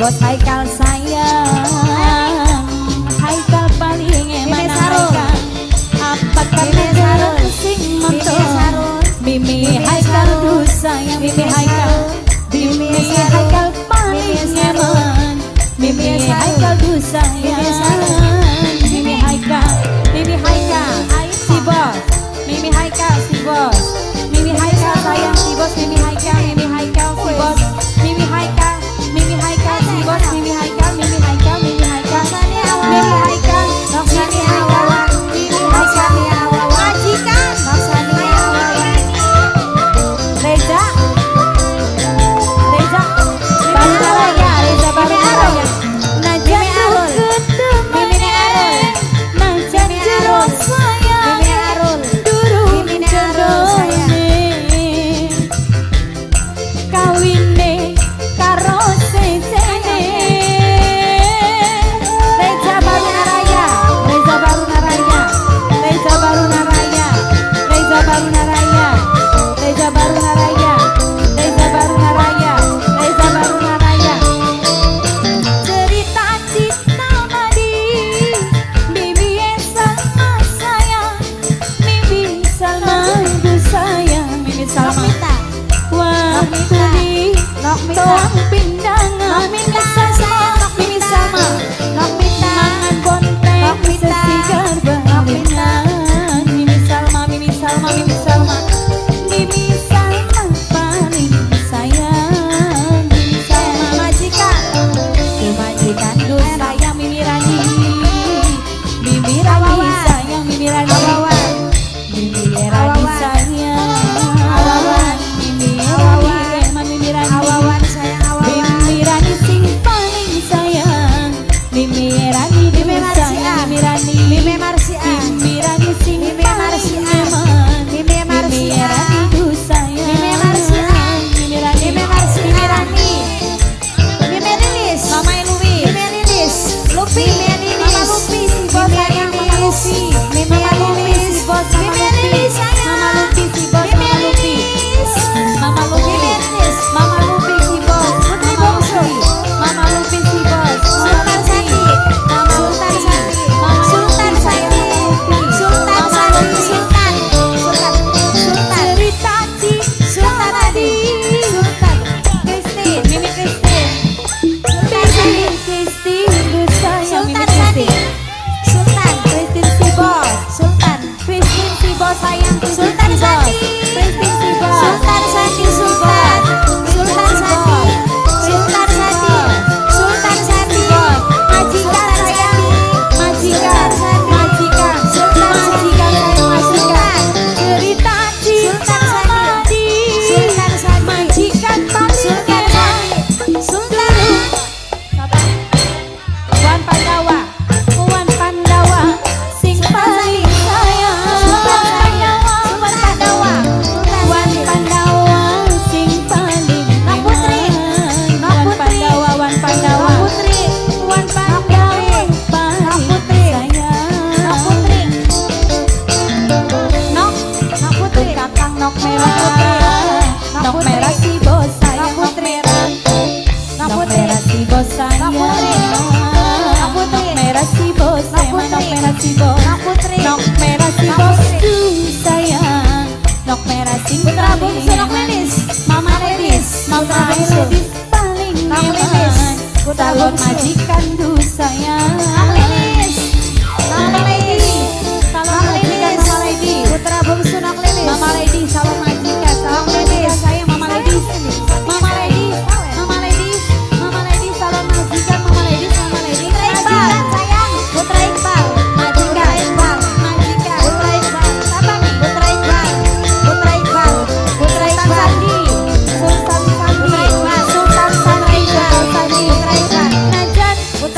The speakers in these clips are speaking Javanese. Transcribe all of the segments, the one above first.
bos Haikal sayang, Haikal paling eman. Mimi Sarul. Haikal apa Mimi karena Sarul. sing Mimi montor Sarul. Mimi Mimi Haikal Sarul. du sayang, Mimi Mimi Haikal Sarul. Mimi Mimi Sarul. Haikal paling Mimi Sarul. eman, Mimi Mimi Sarul. Haikal du sayang, Mimi Sarul. Mimi Haikal, Mimi Haikal si bos, Mimi Haikal si bos, Mimi Haikal sayang si bos, Mimi Haikal, Mimi Haikal si bos, Mimi Haikal, Mimi Haikal si bos, Mimi Haikal, Mimi Haikal, Mimi Haikal, Mimi Haikal, Mimi Haikal, Mimi Haikal, Majikan. Reza, Reza Baruna Raya, Reza Baruna Raya. Najan Mimi Arul. Mimi Arul. Najan Mimi jero Arul. sayang Mimi Arul. durung Mimi Arul sayang. jodone kawine karo sejene. Reza Baruna Raya, Reza Baruna Raya, Reza Baruna Raya, Reza Baruna Raya, Reza Baruna Raya, Reza Baruna Raya, Reza Baruna Raya. Cerita cinta madi Mimi Salma sayang, Mimi Salma du sayang, Mimi Salma Nokmita. waktu di Nokmita. toang pindangan Nokmita, Salma, Mimi Salma Nokmita. mangan bonteng Nokmita. sesigar balingan. Mimi Salma, Mimi Salma, Mimi Salma, Mimi Salma paling sayang, Mimi Salma. Majikan. Majikan du sayang Mimi Rani, Mimi Rani Awawan. sayang, Mimi Rani, Awawan. Mimi Rani Awawan. sayang, Awawan. Mimi Rani Awawan. eman, Mimi Rani, Awawan sayang awawan. Mimi Rani sing paling sayang, Mimi Rani du Mimi sayang, Marsia. Mimi Rani, Mimi Marsia. Mimi Rani sing Mimi paling Marsia. eman, Mimi Mimi Marsia. Rani du sayang, Mimi Marsia. Mimi Rani, Mimi Marsia. Mimi Rani, Mimi Lilis. Mama Luwi, Mimi Lilis. Lupi, Mimi Lilis. Mama Lupi si bos Mimi sayang, Mama Lilis. Lupi, Mimi Mama Lupi Lilis. si bos, Mama Mimi Lupi, Lilis sayang. Mama Lupi si bos, Mimi Mama Lupi, Lilis. Mama Lupi, Mimi Lilis. Mama Lupi si bos, Putri Mama Bungsu. Lupi, Mama Lupi si bos, Mama Sultan Lupi, Sati. Mama Sultan Lupi, Sati. Mama Sultan Lupi sayang, Sati. Mama Lupi, Sultan Mama Sati. Lupi. Sultan. Sultan. Sultan. Cerita cinta Sultan tadi, Sultan. Christine. Mimi Christine, Sultan Mimi Sati. Christine du sayang, Mimi Sultan Sati. Christine, Sultan. Christine si bos, Sultan. Christine si bos sayang, Christine Sultan si bos, Sati. Christine si bos, Sultan Sati. Sultan. Sultan Sati. Sultan Sati. Sultan Sati. Majikan sayang, majikan, Sultan Sati. Majikan, Sultan majikan sayang, majikan. Sultan. Cerita cinta Sultan Sati. madi, Sultan Sati. Majikan paling Sultan enak. Sati. Sultan. Wan Pandawa, Wan Pandawa, sing paling sayang. Sultan Pandawa, Wan Pandawa, Sultan Wan Sati. Pandawa, sing paling Nok Putri. eman. Nok Wan Putri. Pandawa, Wan Pandawa, Nok Putri. Wan Pandawa, paling Putri. sayang. Nok Putri. Nok, Nok Putri. Kakang Nok merah, Nok Nok Putri. merah si bos sayang, Nok Nok Putri. merah, Nok Nok Putri. merah si bos sayang, Nok Putri. Nok Putri. Nok merah si bos Nok sayang, Nok Putri. Merah si bos, Nok Putri. Nok merah si Nok bos Putri. du sayang, Nok merah sing Putra paling Bungsu Nok eman. Lilis. Mama Nok Ladies, Lilis. Mama Putra Bungsu. Ladies paling Nok Lilis. eman. Putra Calon Bungsu. majikan du sayang. Nok Lilis. Nok Lilis. Calon Nok majikan Lilis. Mama Lady. Putra Bungsu Nok Lilis. Mama Lady calon majikan, calon Nok majikan Lilis. saya Mama Lady. Mama Lady, Mama Lady, Mama Lady calon majikan Mama Lady, Mama Lady. Putra Iqbal. Majikan sayang. Putra Iqbal. Majikan. Putra Iqbal. Majikan. Putra Iqbal. Siapa nih? Putra Iqbal. Putra Iqbal. Putra Sultan Iqbal. Sandi. Sultan Sandi. Putra Iqbal. Sultan Sandi. Putra Iqbal. Sultan Sandi. Putra Iqbal. Najan Putra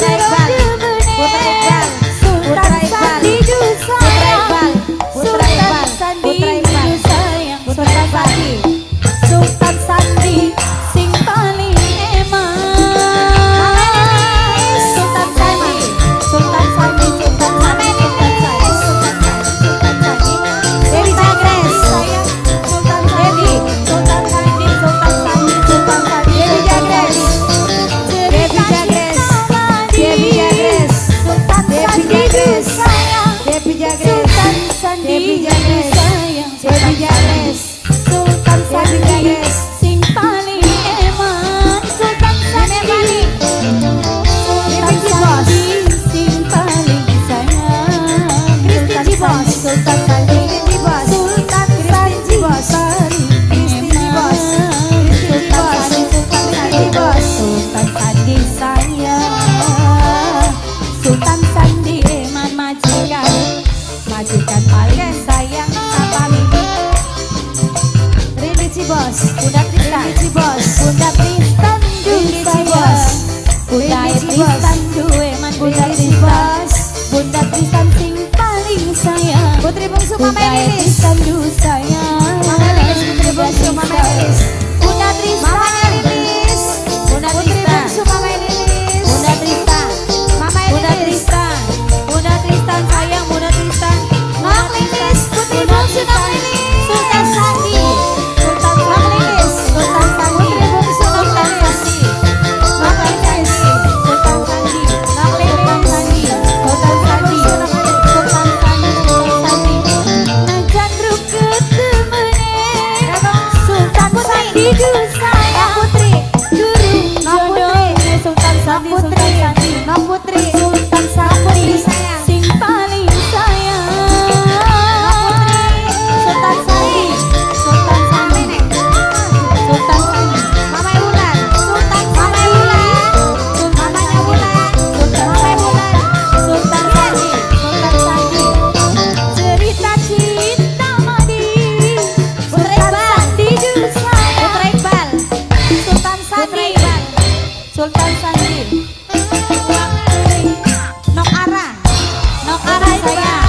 Debbie Jagres. Sultan Sandi Debbie Jagres. sayang. Debbie Jagres. Sultan Debbie Sandi Jagres. sing paling eman. Sultan Sandi, Sultan Debbie Cibos. Sandi sing paling sayang. Christine Sultan Cibos. Sandi, Sultan Sandi, Christine Cibos. Sultan Christine Sandi Cibos. paling Christine Cibos. eman. Christine Sultan Cibos. Sandi, Sultan Christine Sandi, Cibos. Sultan Sandi sayang. Sultan Sandi eman majikan, majikan paling sayang. Sapa Mimi? Rini Cibos. Bunda Tristan. Rini Cibos. Bunda Tristan du Rini sayang. Cibos. Bunda Rini Cibos. Tristan duwe man Bunda Rini Tristan. Cibos. Bunda Tristan sing paling sayang. Putri Bungsu Mama Bunda Lilis. Tristan du sayang. Mama Lilis, Putri Bungsu Mama Lilis. Bunda Tristan. Mama Lilis. Bunda Putri Tristan. Bungsu Mama Lilis. Bunda Tristan. Mama Bunda Lilis. Tristan. Bunda Tristan sayang, Bunda Tristan. Nok Lilis, Putri Bunda Bungsu Nok Tristan. Lilis. Sultan Sandi. Sultan Nok Sandi. Lilis. Sultan Sandi. Putri Bungsu Nok Sultan Lilis. Sandi. Nok Lilis. Sultan Sandi. Nok Sultan Lilis. Sandi. Sultan Sandi. Sultan Sandi. Sultan Sandi. Najan ruket temene. Sultan Sandi du sayang. Putri. Durung Nok Putri. jodohne Sultan Nok Sandi. Putri. Sultan Sandi. Nok Putri. Sultan Sandi Putri sayang. sing paling sayang. Sultan Sandi, Sultan Sandi, Sultan Sandi, Mama Wulan. Sultan Mama Sandi, Wulan. Sultan Mamanya Sandi, Wulan. Sultan Mama Sandi, Wulan. Sultan Sandi, Sultan Sandi. Cerita cinta madi, Putra Sultan Iqbal. Sandi du sayang. Putra Iqbal. Sultan Putra Sandi, Iqbal. Sultan Sandi. Nok Ara. Nok Ara sayang,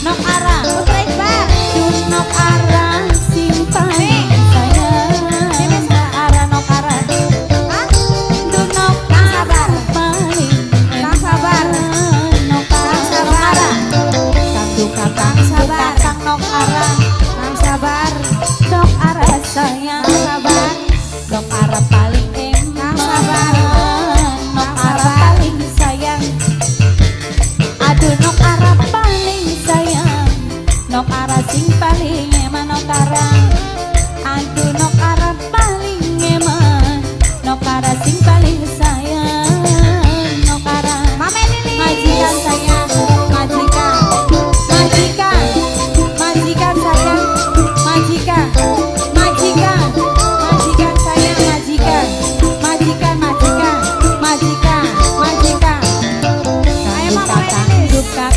Nok Ara. Putra Iqbal. Dun nok ara sing paling sayang. Nok Ara, Nok Ara. Hah? Dun nok Kang ara sabar. paling Kang sabar. Nok Ara, Kang Nok sabar. Ara. Kang duka kang Kang sabar. duka kang Nok Ara. Kang sabar. Nok Ara sayang. Kang sabar. Nok Ara paling eman. Kang sabar. Nok Kang Ara sabar. paling sayang. Aduh, Nok Ara paling sayang. Nok Ara sing paling eman, Nok Ara. Aduh, Nok Ara paling eman. Nok Ara sing paling sayang. Nok Ara. Mama Lilis. Majikan sayang, majikan, majikan, majikan sayang, majikan, majikan, majikan sayang, majikan, majikan, majikan, majikan, majikan. Ayo, Mama Duka kang Lilis. duka.